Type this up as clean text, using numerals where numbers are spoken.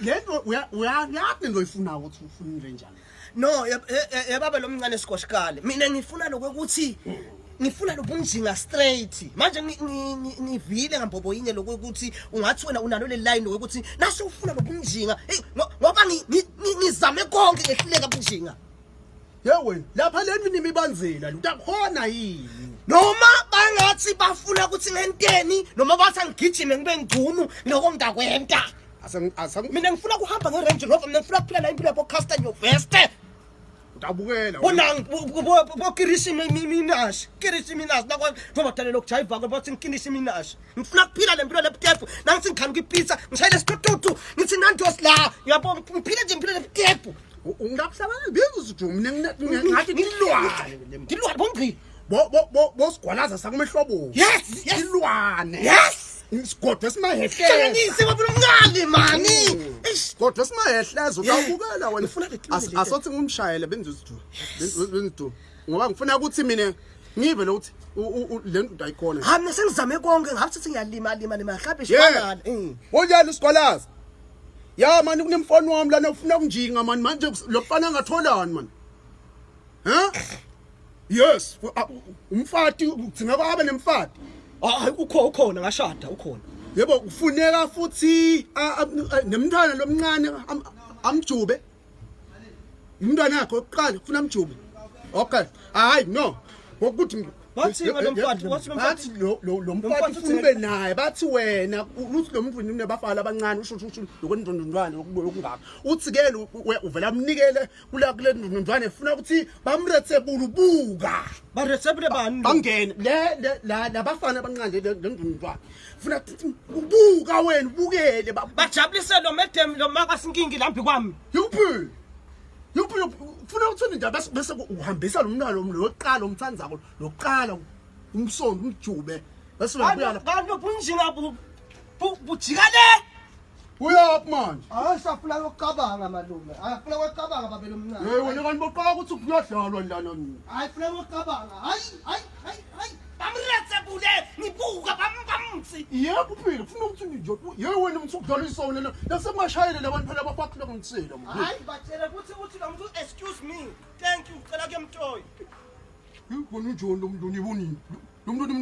Lento uyayazi into oyifunayo ukuthi ufuna into enjani. No, yebaba lomncane sigoshikale. Mina ngifuna lokuthi ngifuna lobunjinga straight. Manje ngivile ngambobo yinye lokuthi ungathi wena unalo le line lokuthi nase ufuna lobunjinga. Hey, ngoba ngizame konke ngehluleka bunjinga. Ye wena, lapha le ndlu nimibanzela utakhona yini? Noma bangathi bafuna ukuthi ngenteni noma bathi angigijime ngibe ngcunu lokho ngidakwenta. Mina ngifuna ukuhamba nge-Range Rover, mina ngifuna ukuphila la impilo yabo Castanyo Veste. Utabukela. Bonang bo Kirishi Minaj, Kirishi Minaj nakwa njengoba dalela ukujayiva ke bathi ngikirishi Minaj. Ngifuna ukuphila le mpilo lebutepu. Nangithi ngikhanuka ipizza, ngishayele isithuthuthu, ngithi Nandos la. Uyabo ngiphile nje impilo lebutepu. Ungakuhlabana bizu sithi mina ngathi ngilwane. Ngilwane bongqi. Bo bo bo bosigwalaza sakumehlobo. Yes, yes. Ilwane. Yes. Isigodo esimahehleza. Hlanganise baba lomncane mani. Eish. Kodwa esimahehleza utawubukela wena. Ngifuna le clean le. Asothi ngimshayele bengizothi. Bengizothi. Ngoba ngifuna ukuthi mina ngive lokuthi le nto ayikhona. Ha mina sengizame konke ngathi sithi ngiyalima lima lima mhlawumbe shibangala. Wonjalo isigwalaza. Ya mani kunemfoni wami lana ufuna kunjinga mani manje lo mfana angatholani mani. Ha? Yes, umfati kudingeka abe nemfati. Hayi ukho ukhona ngashada ukhona. Yebo kufuneka futhi nemntwana lomncane amjube. Umntwana wakhe oqala ufuna amjube. Okay. Hayi no. Ngokuthi Bathi ngalomfati, wathi lo mfati bathi lo lo lo mfati ufuna ube naye bathi wena uthi lo muntu unebafana abancane usho usho lokwendondondwane okungaka uthi ke uvela amnikele kula kule ndondondwane ufuna ukuthi bamrethebule ubuka Barethebule bani? Bangene le la labafana abancane le ndondondwane funa ubuka wena ubukele bajabulise lo madam lo makasinkingi lambi kwami. Yuphi? Yuphi ufuna uthini nje bese bese uhambisa lo mntwana lo lokuqala umthandzako lokuqala umsondo umjube bese uyabuya la. Kanti bunjinga bu bujika le. Uyaphi manje? Hayi safuna ukucabanga malume. Hayi funa ukucabanga babe lomncane. Hey wena kanti boqaka ukuthi kuyadlalwa lana. Hayi funa ukucabanga. Hayi hayi hayi hayi. Bamretsebule ngibuka bamtsi. Yebo phela ufuna ukuthi nje yey wena umuntu ukudlala isona la. Nasemashayele labantu phela abafakile ngitsela manje. Hayi batshela ukuthi uthi lo muntu excuse me. Thank you cela ke mtoyi. Yikho unjoni lo muntu nibonini. Lo muntu.